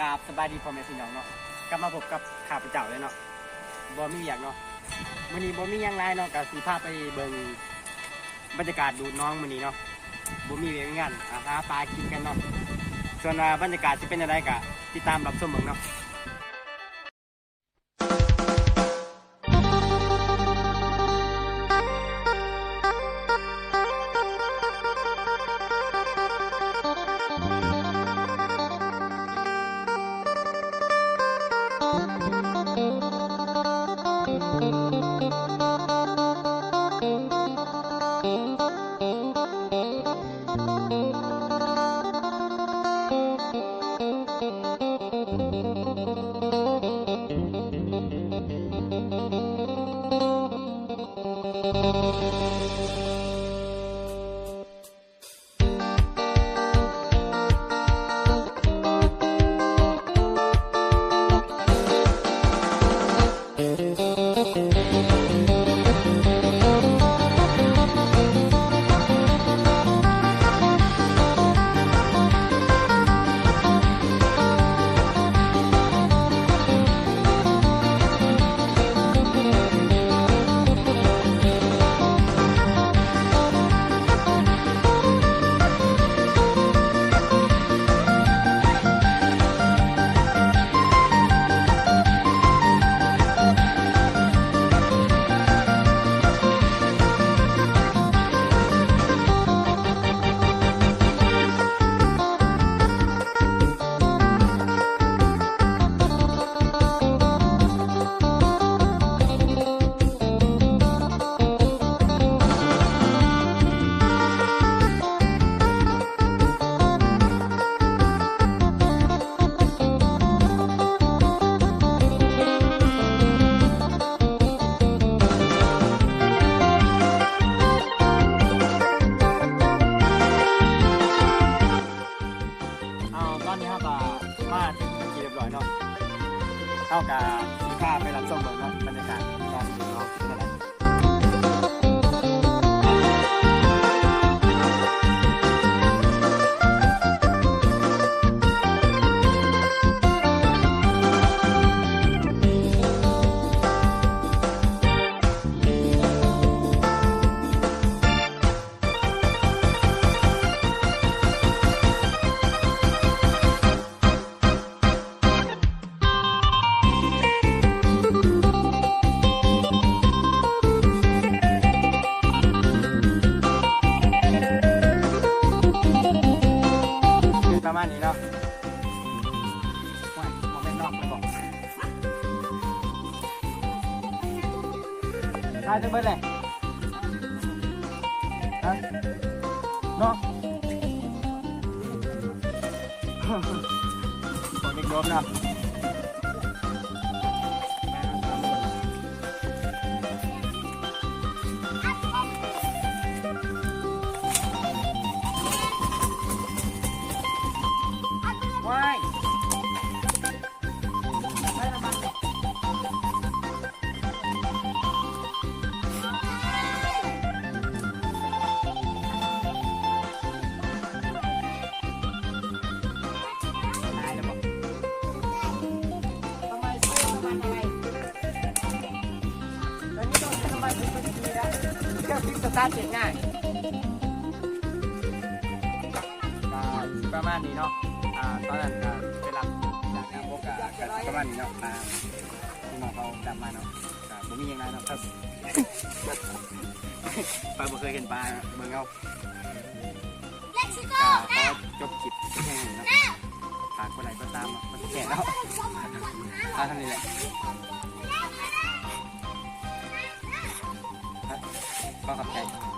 ກາບສະບາຍດີພໍ່ແມ່ພີ່ນ້ອງເນາະ, ກັບມາພົບກັບຂ້າພະເຈົ້າເລີຍເນາະ, ບໍ່ມີວຽກເນາະ. ມື້ນີ້ບໍ່ມີຫຍັງຫຼາຍເນາະ, ກະຊິພາໄປເບິ່ງບັນຍາກາດດູດໜອງມື້ນີ້ເນາະ, ບໍ່ມີວຽກມີງານ ຫາປາກິນກັນເນາະ. ສ່ວນວ່າບັນຍາກາດຊິເປັນຈັ່ງໃດ ກະຕິດຕາມຮັບຊົມເບິ່ງເນາະ. ເອົາ ຕອນນີ້ເຮົາກະມາເປັນທີ່ຮຽບຮ້ອຍເນາະ, ເຮົາກະຊິພາໄປຮັບຊົມເບິ່ງເນາະ ບັນຍາກາດຕອນນີ້ເນາະ ເປັນຈັ່ງໃດ. ປະມານນີ້ເນາະ. ໂອ້ຍ ບໍ່ແມ່ນນອກແລ້ວບໍ? ຕາຍທັງເບິດແຫຼະ. ຮະ? ເນາະ ພວກເດັກໂດບເນາະ. ວ້າຍ ຕາຍແລ້ວບໍ? ທຳໄມຊື້ນ້ຳມັນອະໄລ? ແຕ່ນີ້ຕ້ອງໃຊ້ນ້ຳມັນເປັນທີ່ດີນະ, ເຄື່ອງບິດສະຕາດເປັນງ່າຍ. ກໍຊິປະມານນີ້ເນາະ. ອ່າ ຕອນນັ້ນກໍໄປຮັບຈາກນ້ຳບົກ ກໍ ກໍປະມານນີ້ເນາະ. ອ່າ ທີ່ມາເຂົາຈັບມາເນາະ, ກໍບໍ່ມີຫຍັງຫຼາຍເນາະ. ໃຜບໍ່ເຄີຍເຫັນປາ ເບິ່ງເອົາ. ກໍຂໍຈົບຄລິບແຄ່ນີ້ເນາະ, ຝາກກົດໄລກົດຕາມເນາະ, ແຄ່ເນາະ. ເອົາເທົ່ານີ້ແຫຼະ. ຂໍຂອບໃຈ.